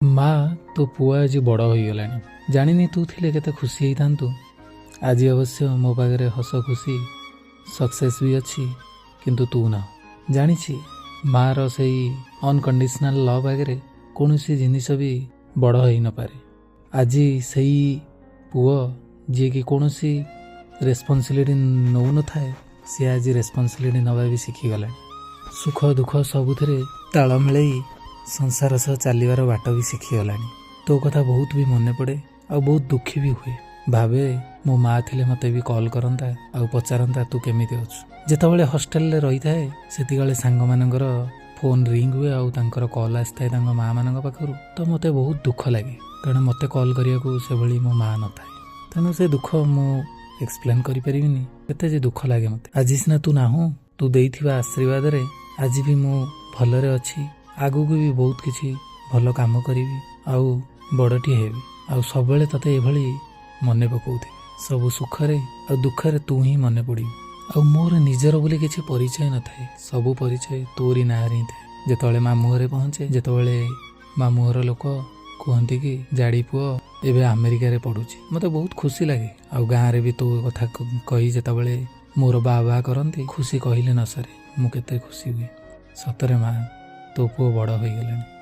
ମା, ତୋ ପୁଅ ଆଜି ବଡ଼ ହୋଇଗଲାଣି। ଜାଣିନି ତୁ ଥିଲେ କେତେ ଖୁସି ହେଇଥାନ୍ତୁ। ଆଜି ଅବଶ୍ୟ ମୋ ପାଖରେ ହସ ଖୁସି, ସକ୍ସେସ୍ ବି ଅଛି, କିନ୍ତୁ ତୁ ନାହୁଁ। ଜାଣିଛି, ମାଆର ସେଇ ଅନକଣ୍ଡିସନାଲ୍ ଲଭ୍ ଆଗରେ କୌଣସି ଜିନିଷ ବି ବଡ଼ ହେଇନପାରେ। ଆଜି ସେଇ ପୁଅ ଯିଏକି କୌଣସି ରେସ୍ପନ୍ସିବିଲିଟି ନେଉନଥାଏ, ସିଏ ଆଜି ରେସ୍ପନ୍ସିବିଲିଟି ନେବା ବି ଶିଖିଗଲାଣି। ସୁଖ ଦୁଃଖ ସବୁଥିରେ ତାଳ ମିଳେଇ ସଂସାର ସହ ଚାଲିବାର ବାଟ ବି ଶିଖିଗଲାଣି। ତୋ କଥା ବହୁତ ବି ମନେ ପଡ଼େ ଆଉ ବହୁତ ଦୁଃଖୀ ବି ହୁଏ। ଭାବେ, ମୋ ମା ଥିଲେ ମୋତେ ବି କଲ୍ କରନ୍ତା ଆଉ ପଚାରନ୍ତା, ତୁ କେମିତି ଅଛୁ? ଯେତେବେଳେ ହଷ୍ଟେଲରେ ରହିଥାଏ, ସେତିକିବେଳେ ସାଙ୍ଗମାନଙ୍କର ଫୋନ୍ ରିଙ୍ଗ ହୁଏ ଆଉ ତାଙ୍କର କଲ୍ ଆସିଥାଏ ତାଙ୍କ ମାଆମାନଙ୍କ ପାଖରୁ, ତ ମୋତେ ବହୁତ ଦୁଃଖ ଲାଗେ, କାରଣ ମୋତେ କଲ୍ କରିବାକୁ ସେଭଳି ମୋ ମା ନଥାଏ। ତେଣୁ ସେ ଦୁଃଖ ମୁଁ ଏକ୍ସପ୍ଲେନ୍ କରିପାରିବିନି, କେତେ ଯେ ଦୁଃଖ ଲାଗେ ମୋତେ। ଆଜି ସିନା ତୁ ନାହୁଁ, ତୁ ଦେଇଥିବା ଆଶୀର୍ବାଦରେ ଆଜି ବି ମୁଁ ଭଲରେ ଅଛି। ଆଗକୁ ବି ବହୁତ କିଛି ଭଲ କାମ କରିବି ଆଉ ବଡ଼ଟିଏ ହେବି ଆଉ ସବୁବେଳେ ତୋତେ ଏଭଳି ମନେ ପକାଉଥିବି। ସବୁ ସୁଖରେ ଆଉ ଦୁଃଖରେ ତୁ ହିଁ ମନେ ପଡ଼ିବୁ। ଆଉ ମୋର ନିଜର ବୋଲି କିଛି ପରିଚୟ ନଥାଏ, ସବୁ ପରିଚୟ ତୋରି ନାଁରେ ହିଁ ଥାଏ। ଯେତେବେଳେ ମାମୁଁ ଘରେ ପହଞ୍ଚେ, ଯେତେବେଳେ ମାମୁଁ ଘର ଲୋକ କୁହନ୍ତି କି ଜାଡ଼ି ପୁଅ ଏବେ ଆମେରିକାରେ ପଢ଼ୁଛି, ମୋତେ ବହୁତ ଖୁସି ଲାଗେ। ଆଉ ଗାଁରେ ବି ତୋ କଥା କହି ଯେତେବେଳେ ମୋର ବା ବା କରନ୍ତି, ଖୁସି କହିଲେ ନ ସରେ। ମୁଁ କେତେ ଖୁସି ହୁଏ। ସତରେ ମା, ତୋ ପୁଅ ବଡ଼ ହୋଇଗଲାଣି।